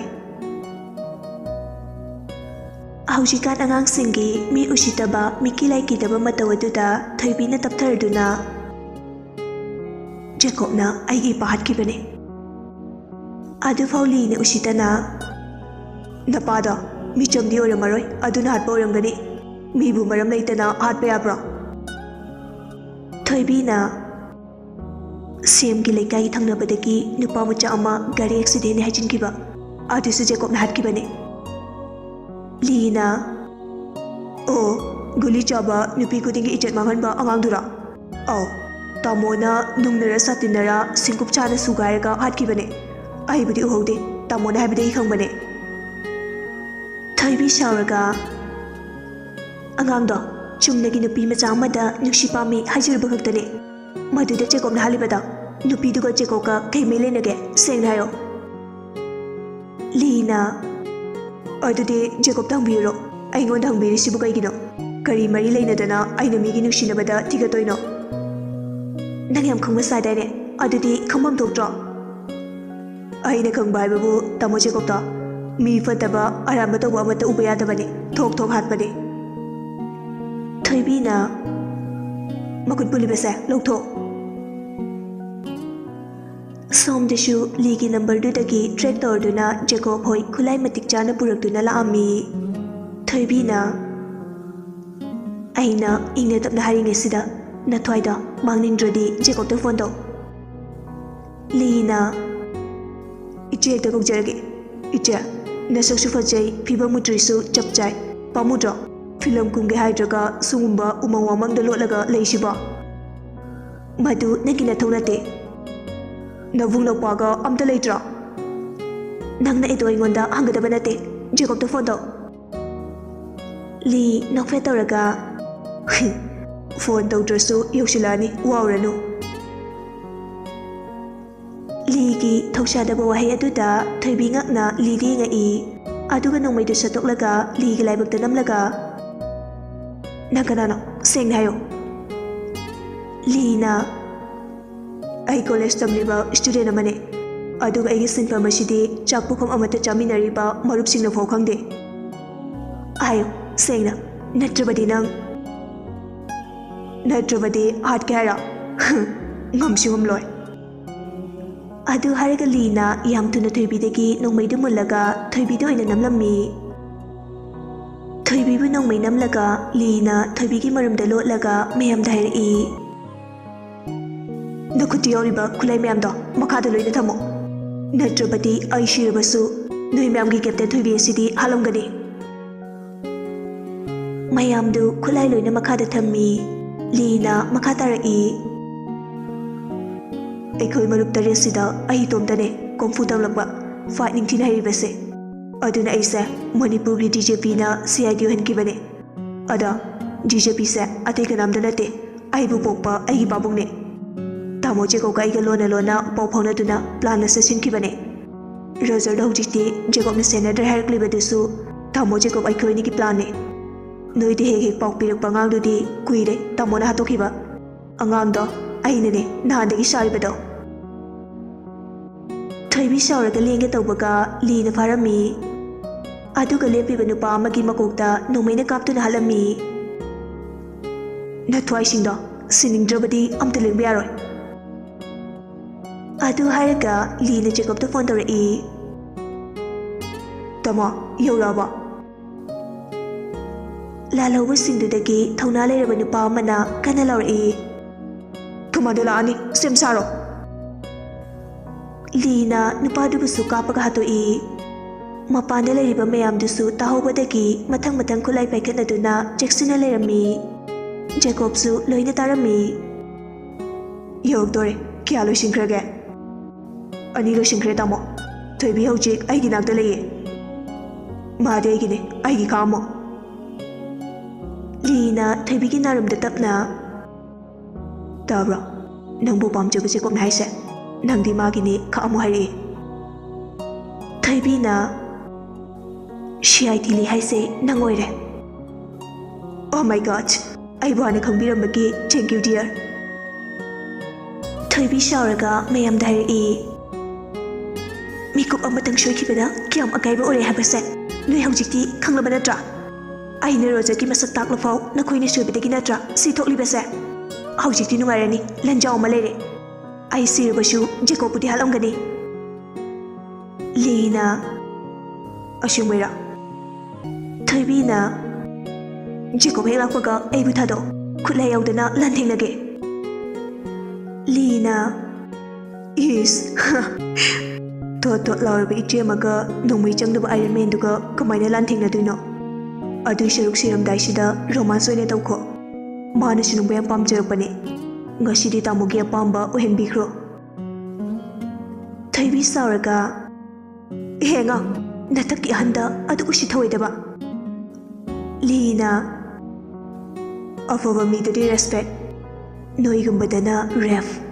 ꯍꯧꯖꯤꯛꯀꯥꯟ ꯑꯉꯥꯡꯁꯤꯡꯒꯤ ꯃꯤ ꯎꯁꯤꯠꯇꯕ, ꯃꯤꯀꯤ ꯂꯥꯏꯀꯤꯗꯕ ꯃꯇꯧ ꯑꯗꯨꯗ ꯊꯣꯏꯕꯤꯅ ꯇꯞꯊꯔꯗꯨꯅ, "ꯖꯦꯀꯣꯕꯅ ꯑꯩꯒꯤ ꯏꯄꯥ ꯍꯥꯠꯈꯤꯕꯅꯦ꯫ ꯑꯗꯨꯐꯥꯎ ꯂꯤꯅ ꯎꯁꯤꯠꯇꯅ, ꯅꯄꯥꯗꯣ ꯃꯤꯆꯝꯗꯤ ꯑꯣꯏꯔꯝꯃꯔꯣꯏ, ꯑꯗꯨꯅ ꯍꯥꯠꯄ ꯑꯣꯏꯔꯝꯒꯅꯤ꯫ ꯃꯤꯕꯨ ꯃꯔꯝ ꯂꯩꯇꯅ ꯍꯥꯠꯄ ꯌꯥꯕ꯭ꯔꯣ?" ꯊꯣꯏꯕꯤꯅ, "ꯁꯦꯝꯒꯤ ꯂꯩꯀꯥꯏꯒꯤ ꯊꯪꯅꯕꯗꯒꯤ ꯅꯨꯄꯥ ꯃꯆꯥ ꯑꯃ ꯒꯥꯔꯤ ꯑꯦꯛꯁꯤꯗꯦꯟꯅꯤ ꯍꯥꯏꯖꯤꯟꯈꯤꯕ, ꯑꯗꯨꯁꯨ ꯖꯦꯀꯣꯕꯅ ꯍꯥꯠꯈꯤꯕꯅꯦ꯫" ꯂꯤꯅ, "ꯑꯣ, ꯒꯨꯂꯤ ꯆꯥꯕ, ꯅꯨꯄꯤ ꯈꯨꯗꯤꯡꯒꯤ ꯏꯖꯠ ꯃꯥꯡꯍꯟꯕ ꯑꯉꯥꯡꯗꯨꯔꯣ?" "ꯑꯧ, ꯇꯥꯃꯣꯅ ꯅꯨꯡꯅꯔ ꯁꯥꯇꯤꯟꯅꯔ ꯁꯤꯡꯀꯨꯞ ꯆꯥꯅ ꯁꯨꯒꯥꯏꯔꯒ ꯍꯥꯠꯈꯤꯕꯅꯦ꯫ ꯑꯩꯕꯨꯗꯤ ꯎꯍꯧꯗꯦ, ꯇꯥꯃꯣꯅ ꯍꯥꯏꯕꯗꯒꯤ ꯈꯪꯕꯅꯦ꯫" ꯊꯣꯏꯕꯤ ꯁꯥꯎꯔꯒ, "ꯑꯉꯥꯡꯗꯣ ꯆꯨꯝꯅꯒꯤ ꯅꯨꯄꯤ ꯃꯆꯥ ꯑꯃꯗ ꯅꯨꯡꯁꯤ ꯄꯥꯝꯃꯤ ꯍꯥꯏꯖꯔꯨꯕ ꯈꯛꯇꯅꯦ꯫ ꯃꯗꯨꯗ ꯖꯦꯀꯣꯕꯅ ꯍꯥꯠꯂꯤꯕꯗꯣ, ꯅꯨꯄꯤꯗꯨꯒ ꯖꯦꯀꯣꯕꯀ ꯀꯩ ꯃꯔꯤ ꯂꯩꯅꯒꯦ? ꯁꯦꯡꯅ ꯍꯥꯏꯌꯣ꯫" ꯂꯤꯅ, "ꯑꯗꯨꯗꯤ ꯖꯦꯀꯣꯕꯇ ꯍꯪꯕꯤꯔꯨꯔꯣ꯫ ꯑꯩꯉꯣꯟꯗ ꯍꯪꯕꯤꯔꯤꯁꯤꯕꯨ ꯀꯩꯒꯤꯅꯣ? ꯀꯔꯤ ꯃꯔꯤ ꯂꯩꯅꯗꯅ ꯑꯩꯅ ꯃꯤꯒꯤ ꯅꯨꯡꯁꯤꯅꯕꯗ ꯊꯤꯒꯠꯇꯣꯏꯅꯣ?" "ꯅꯪ ꯌꯥꯝ ꯈꯪꯕ ꯁꯥꯗꯥꯏꯅꯦ, ꯑꯗꯨꯗꯤ ꯈꯪꯐꯝ ꯊꯣꯛꯇ꯭ꯔꯣ?" "ꯑꯩꯅ ꯈꯪꯕ ꯍꯥꯏꯕꯕꯨ, ꯇꯥꯃꯣ ꯖꯦꯀꯣꯕꯇꯣ ꯃꯤ ꯐꯠꯇꯕ, ꯑꯔꯥꯟꯕ ꯇꯧꯕ ꯑꯃꯠꯇ ꯎꯕ ꯌꯥꯗꯕꯅꯤ, ꯊꯣꯛ ꯊꯣꯛ ꯍꯥꯠꯄꯅꯤ꯫" ꯊꯣꯏꯕꯤꯅ, "ꯃꯈꯨꯠ ꯄꯨꯜꯂꯤꯕꯁꯦ ꯂꯧꯊꯣꯛ꯫" ꯁꯣꯝꯗꯁꯨ ꯂꯤꯒꯤ ꯅꯝꯕꯔꯗꯨꯗꯒꯤ ꯇ꯭ꯔꯦꯛ ꯇꯧꯔꯗꯨꯅ ꯖꯦꯀꯣꯕ ꯍꯣꯏ ꯈꯨꯠꯂꯥꯏ ꯃꯇꯤꯛ ꯆꯥꯅ ꯄꯨꯔꯛꯇꯨꯅ ꯂꯥꯛꯑꯝꯃꯤ꯫ ꯊꯣꯏꯕꯤꯅ, "ꯑꯩꯅ ꯏꯪꯅ ꯇꯞꯅ ꯍꯥꯏꯔꯤꯉꯩꯁꯤꯗ ꯅꯊ꯭ꯋꯥꯏꯗ ꯃꯥꯡꯅꯤꯡꯗ꯭ꯔꯗꯤ ꯖꯦꯀꯣꯕꯇ ꯐꯣꯟ ꯇꯧ꯫" ꯂꯤꯅ, "ꯏꯆꯦ ꯍꯦꯛꯇ ꯀꯧꯖꯔꯒꯦ꯫ ꯏꯆꯦ, ꯅꯁꯛꯁꯨ ꯐꯖꯩ, ꯐꯤꯕꯝ ꯃꯨꯇ꯭ꯔꯤꯁꯨ ꯆꯞ ꯆꯥꯏ꯫ ꯄꯥꯝꯃꯨꯗ꯭ꯔꯣ? ꯐꯤꯂꯝ ꯀꯨꯝꯒꯦ ꯍꯥꯏꯗ꯭ꯔꯒ ꯁꯤꯒꯨꯝꯕ ꯎꯃꯪ ꯋꯥꯃꯪꯗ ꯂꯣꯠꯂꯒ ꯂꯩꯁꯤꯕꯣ? ꯃꯗꯨ ꯅꯪꯒꯤ ꯅꯊꯧ ꯅꯠꯇꯦ꯫ ꯅꯕꯨꯡ ꯅꯧꯄꯥꯒ ꯑꯝꯇ ꯂꯩꯇ꯭ꯔꯣ?" "ꯅꯪꯅ ꯑꯩꯗꯣ ꯑꯩꯉꯣꯟꯗ ꯍꯪꯒꯗꯕ ꯅꯠꯇꯦ꯫ ꯖꯦꯀꯣꯕꯇ ꯐꯣꯟ ꯇꯧ꯫" ꯂꯤ ꯅꯣꯛꯐꯦꯠ ꯇꯧꯔꯒ, "ꯐꯣꯟ ꯇꯧꯗ꯭ꯔꯁꯨ ꯌꯧꯁꯤꯜꯂꯛꯑꯅꯤ, ꯋꯥꯎꯔꯅꯨ꯫" ꯂꯤꯒꯤ ꯊꯧꯁꯥꯗꯕ ꯋꯥꯍꯩ ꯑꯗꯨꯗ ꯊꯣꯏꯕꯤ ꯉꯛꯅ ꯂꯤꯗ ꯌꯦꯡꯉꯛꯏ꯫ ꯑꯗꯨꯒ ꯅꯣꯡꯃꯩꯗꯨ ꯁꯠꯇꯣꯛꯂꯒ ꯂꯤꯒꯤ ꯂꯥꯏꯕꯛꯇ ꯅꯝꯂꯒ, "ꯅꯪ ꯀꯅꯥꯅꯣ? ꯁꯦꯡꯅ ꯍꯥꯏꯌꯨ꯫" ꯂꯤꯅ, "ꯑꯩ ꯀꯣꯂꯦꯖ ꯇꯝꯂꯤꯕ ꯁ꯭ꯇꯨꯗꯦꯟ ꯑꯃꯅꯤ꯫ ꯑꯗꯨꯒ ꯑꯩꯒꯤ ꯁꯤꯟꯐꯝ ꯑꯁꯤꯗꯤ ꯆꯥꯛ ꯄꯨꯈꯝ ꯑꯃꯠꯇ ꯆꯥꯃꯤꯟꯅꯔꯤꯕ ꯃꯔꯨꯞꯁꯤꯡꯅ ꯐꯥꯎ ꯈꯪꯗꯦ꯫" ꯍꯥꯏꯌꯨ ꯁꯦꯡꯅ, ꯅꯠꯇ꯭ꯔꯕꯗꯤ ꯅꯪ, ꯅꯠꯇ꯭ꯔꯕꯗꯤ ꯍꯥꯠꯀꯦ ꯍꯥꯏꯔꯣ? ꯉꯝꯁꯨ ꯉꯝꯂꯣꯏ꯫ ꯑꯗꯨ ꯍꯥꯏꯔꯒ ꯂꯤꯅ ꯌꯥꯝ ꯊꯨꯅ ꯊꯣꯏꯕꯤꯗꯒꯤ ꯅꯣꯡꯃꯩꯗꯨ ꯃꯨꯜꯂꯒ ꯊꯣꯏꯕꯤꯗ ꯑꯣꯏꯅ ꯅꯝꯂꯝꯃꯤ꯫ ꯊꯣꯏꯕꯤꯕꯨ ꯅꯣꯡꯃꯩ ꯅꯝꯂꯒ ꯂꯤꯅ ꯊꯣꯏꯕꯤꯒꯤ ꯃꯔꯨꯝꯗ ꯂꯣꯠꯂꯒ ꯃꯌꯥꯝꯗ ꯍꯥꯏꯔꯛꯏ, "ꯅꯈꯨꯠꯇ ꯌꯥꯎꯔꯤꯕ ꯈꯨꯠꯂꯥꯏ ꯃꯌꯥꯝꯗꯣ ꯃꯈꯥꯗ ꯂꯣꯏꯅ ꯊꯝꯃꯣ, ꯅꯠꯇ꯭ꯔꯕꯗꯤ ꯑꯩ ꯁꯤꯔꯕꯁꯨ ꯅꯣꯏ ꯃꯌꯥꯝꯒꯤ ꯀꯦꯞꯇꯦꯟ ꯊꯣꯏꯕꯤ ꯑꯁꯤꯗꯤ ꯍꯥꯠꯂꯝꯒꯅꯤ"꯫ ꯃꯌꯥꯝꯗꯨ ꯈꯨꯠꯂꯥꯏ ꯂꯣꯏꯅ ꯃꯈꯥꯗ ꯊꯝꯃꯤ꯫ ꯂꯤꯅ ꯃꯈꯥ ꯇꯥꯔꯛꯏ, "ꯑꯩꯈꯣꯏ ꯃꯔꯨꯞ ꯇꯔꯦꯠꯁꯤꯗ ꯑꯩ ꯏꯇꯣꯝꯇꯅꯦ ꯀꯣꯡꯐꯨ ꯇꯝꯂꯛꯄ, ꯐꯥꯏꯠ ꯅꯤꯡꯊꯤꯅ ꯍꯩꯔꯤꯕꯁꯦ꯫ ꯑꯗꯨꯅ ꯑꯩꯁꯦ ꯃꯅꯤꯄꯨꯔꯒꯤ ꯗꯤ ꯖꯦ ꯄꯤꯅ ꯁꯤ ꯑꯥꯏ ꯗꯤ ꯑꯣꯏꯍꯟꯈꯤꯕꯅꯦ꯫ ꯑꯗ ꯗꯤ ꯖꯦ ꯄꯤꯁꯦ ꯑꯇꯩ ꯀꯅꯥꯝꯇ ꯅꯠꯇꯦ, ꯑꯩꯕꯨ ꯄꯣꯛꯄ ꯑꯩꯒꯤ ꯄꯥꯕꯨꯡꯅꯦ꯫ ꯇꯥꯃꯣ ꯖꯦꯀꯣꯕꯀ ꯑꯩꯒ ꯂꯣꯟꯅ ꯂꯣꯟꯅ ꯄꯥꯎ ꯐꯥꯎꯅꯗꯨꯅ ꯄ꯭ꯂꯥꯟ ꯑꯁꯦ ꯁꯤꯟꯈꯤꯕꯅꯦ꯫ ꯔꯣꯖꯔꯗ ꯍꯧꯖꯤꯛꯇꯤ ꯖꯦꯀꯣꯕꯅ ꯁꯦꯟꯅꯗ꯭ꯔꯦ ꯍꯥꯏꯔꯛꯂꯤꯕꯗꯨꯁꯨ ꯇꯥꯃꯣ ꯖꯦꯀꯣꯕ ꯑꯩꯈꯣꯏ ꯑꯅꯤꯒꯤ ꯄ꯭ꯂꯥꯟꯅꯦ꯫ ꯅꯣꯏꯗ ꯍꯦꯛ ꯍꯦꯛ ꯄꯥꯎ ꯄꯤꯔꯛꯄ ꯑꯉꯥꯡꯗꯨꯗꯤ ꯀꯨꯏꯔꯦ ꯇꯥꯃꯣꯅ ꯍꯥꯠꯇꯣꯛꯈꯤꯕ꯫ ꯑꯉꯥꯡꯗꯣ ꯑꯩꯅꯅꯦ ꯅꯍꯥꯟꯗꯒꯤ ꯁꯥꯔꯤꯕꯗꯣ"꯫ ꯊꯣꯏꯕꯤ ꯁꯥꯎꯔꯒ ꯂꯦꯡꯒꯦ ꯇꯧꯕꯒ ꯂꯤꯅ ꯐꯥꯔꯝꯃꯤ꯫ ꯑꯗꯨꯒ ꯂꯦꯞꯄꯤꯕ ꯅꯨꯄꯥ ꯑꯃꯒꯤ ꯃꯀꯣꯛꯇ ꯅꯣꯡꯃꯩꯅ ꯀꯥꯞꯇꯨꯅ ꯍꯥꯠꯂꯝꯃꯤ꯫ "ꯅꯊ꯭ꯋꯥꯏꯁꯤꯡꯗꯣ ꯁꯤꯅꯤꯡꯗ꯭ꯔꯕꯗꯤ ꯑꯝꯇ ꯂꯦꯡꯕ ꯌꯥꯔꯣꯏ"꯫ ꯑꯗꯨ ꯍꯥꯏꯔꯒ ꯂꯤꯅ ꯖꯦꯀꯣꯕꯇ ꯐꯣꯟ ꯇꯧꯔꯛꯏ꯫ "ꯇꯥꯃꯣ, ꯌꯧꯔꯛꯑꯕꯣ?" ꯂꯥꯜꯍꯧꯕꯁꯤꯡꯗꯨꯗꯒꯤ ꯊꯧꯅꯥ ꯂꯩꯔꯕ ꯅꯨꯄꯥ ꯑꯃꯅ ꯀꯟꯅ ꯂꯥꯎꯔꯛꯏ꯫ "ꯀꯃꯥꯟꯗꯣ ꯂꯥꯛꯑꯅꯤ, ꯁꯦꯝ ꯁꯥꯔꯣ"꯫ ꯂꯤꯅ ꯅꯨꯄꯥꯗꯨꯕꯨꯁꯨ ꯀꯥꯞꯄꯒ ꯍꯥꯠꯇꯣꯛꯏ꯫ ꯃꯄꯥꯟꯗ ꯂꯩꯔꯤꯕ ꯃꯌꯥꯝꯗꯨꯁꯨ ꯇꯥꯍꯧꯕꯗꯒꯤ ꯃꯊꯪ ꯃꯊꯪ ꯈꯨꯠꯂꯥꯏ ꯄꯥꯏꯈꯠꯅꯗꯨꯅ ꯆꯦꯛꯁꯤꯟꯅ ꯂꯩꯔꯝꯃꯤ꯫ ꯖꯦꯀꯣꯕꯁꯨ ꯂꯣꯏꯅ ꯇꯥꯔꯝꯃꯤ꯫ "ꯌꯧꯔꯛꯇꯣꯔꯦ꯫ ꯀꯌꯥ ꯂꯣꯏꯁꯤꯟꯈ꯭ꯔꯒꯦ?" "ꯑꯅꯤ ꯂꯣꯏꯁꯤꯟꯈ꯭ꯔꯦ, ꯇꯥꯃꯣ꯫ ꯊꯣꯏꯕꯤ ꯍꯧꯖꯤꯛ ꯑꯩꯒꯤ ꯅꯥꯛꯇ ꯂꯩꯌꯦ꯫ ꯃꯥꯗꯤ ꯑꯩꯒꯤꯅꯦ, ꯑꯩꯒꯤ ꯈꯥꯛꯑꯝꯃꯣ"꯫ ꯂꯤꯅ ꯊꯣꯏꯕꯤꯒꯤ ꯅꯥꯔꯨꯝꯗ ꯇꯞꯅ, "ꯇꯥꯕ꯭ꯔꯣ? ꯅꯪꯕꯨ ꯄꯥꯝꯖꯕ ꯖꯦꯀꯣꯕꯅ ꯍꯥꯏꯁꯦ꯫ ꯅꯪꯗꯤ ꯃꯥꯒꯤꯅꯦ, ꯈꯥꯛꯑꯝꯃꯣ" ꯍꯥꯏꯔꯛꯑꯦ꯫ ꯊꯣꯏꯕꯤꯅ, "ꯁꯤ ꯑꯥꯏ ꯗꯤ ꯂꯤ ꯍꯥꯏꯁꯦ ꯅꯪ ꯑꯣꯏꯔꯦ꯫ Oh my God! ꯑꯩꯕꯨ ꯍꯥꯟꯅ ꯈꯪꯕꯤꯔꯝꯕꯒꯤ thank you, dear"꯫ ꯊꯣꯏꯕꯤ ꯁꯥꯎꯔꯒ ꯃꯌꯥꯝꯗ ꯍꯥꯏꯔꯛꯏ, "ꯃꯤꯀꯨꯞ ꯑꯃꯇꯪ ꯁꯣꯏꯈꯤꯕꯗ ꯀꯌꯥꯝ ꯑꯀꯥꯏꯕ ꯑꯣꯏꯔꯦ ꯍꯥꯏꯕꯁꯦ ꯅꯣꯏ ꯍꯧꯖꯤꯛꯇꯤ ꯈꯪꯂꯕ ꯅꯠꯇ꯭ꯔꯥ? ꯑꯩꯅ ꯔꯣꯖꯔꯒꯤ ꯃꯁꯛ ꯇꯥꯛꯂꯐꯥꯎ ꯅꯈꯣꯏꯅ ꯁꯣꯏꯕꯗꯒꯤ ꯅꯠꯇ꯭ꯔꯥ ꯁꯤ ꯊꯣꯛꯂꯤꯕꯁꯦ? ꯍꯧꯖꯤꯛꯇꯤ ꯅꯨꯡꯉꯥꯏꯔꯅꯤ, ꯂꯟꯖꯥꯎ ꯑꯃ ꯂꯩꯔꯦ꯫ ꯑꯩ ꯁꯤꯔꯕꯁꯨ ꯖꯦꯀꯣꯕꯄꯨꯗꯤ ꯍꯥꯠꯂꯝꯒꯅꯤ꯫ ꯂꯤꯅ, ꯑꯁꯦꯡꯕꯩꯔꯥ? ꯊꯣꯏꯕꯤꯅ, ꯖꯦꯀꯣꯕ ꯍꯦꯛ ꯂꯥꯛꯄꯒ ꯑꯩꯕꯨ ꯊꯥꯗꯣꯛ, ꯈꯨꯠꯂꯥꯏ ꯌꯥꯎꯗꯅ ꯂꯥꯟꯊꯦꯡꯅꯒꯦ꯫ ꯂꯤꯅ, ꯏꯁ, ꯊꯣꯠ ꯊꯣꯠ ꯂꯥꯎꯔꯕ ꯏꯆꯦ ꯑꯃꯒ ꯅꯣꯡꯃꯩ ꯆꯪꯗꯕ ꯑꯥꯏꯔꯟ ꯃꯦꯟꯗꯨꯒ ꯀꯃꯥꯏꯅ ꯂꯥꯟꯊꯦꯡꯅꯗꯣꯏꯅꯣ? ꯑꯗꯨꯏ ꯁꯔꯨꯛ ꯁꯤꯔꯝꯗꯥꯏꯁꯤꯗ ꯔꯣꯃꯥꯟꯁ ꯑꯣꯏꯅ ꯇꯧꯈꯣ꯫ ꯃꯥꯅꯁꯨ ꯅꯪꯕꯨ ꯌꯥꯝ ꯄꯥꯝꯖꯔꯛꯄꯅꯦ꯫ ꯉꯁꯤꯗꯤ ꯇꯥꯃꯣꯒꯤ ꯑꯄꯥꯝꯕ ꯑꯣꯏꯍꯟꯕꯤꯈ꯭ꯔꯣ꯫ ꯊꯣꯏꯕꯤ ꯁꯥꯎꯔꯒ, ꯌꯦꯡꯉꯣ, ꯅꯊꯛꯀꯤ ꯑꯍꯟꯗ ꯑꯗꯨꯛ ꯎꯁꯤꯠ ꯊꯑꯣꯏꯗꯕ꯫ ꯂꯤꯅ, ꯑꯐꯕ ꯃꯤꯗꯗꯤ ꯔꯦꯁꯄꯦꯛ, ꯅꯣꯏꯒꯨꯝꯕꯗꯅ ꯔꯦꯐ꯫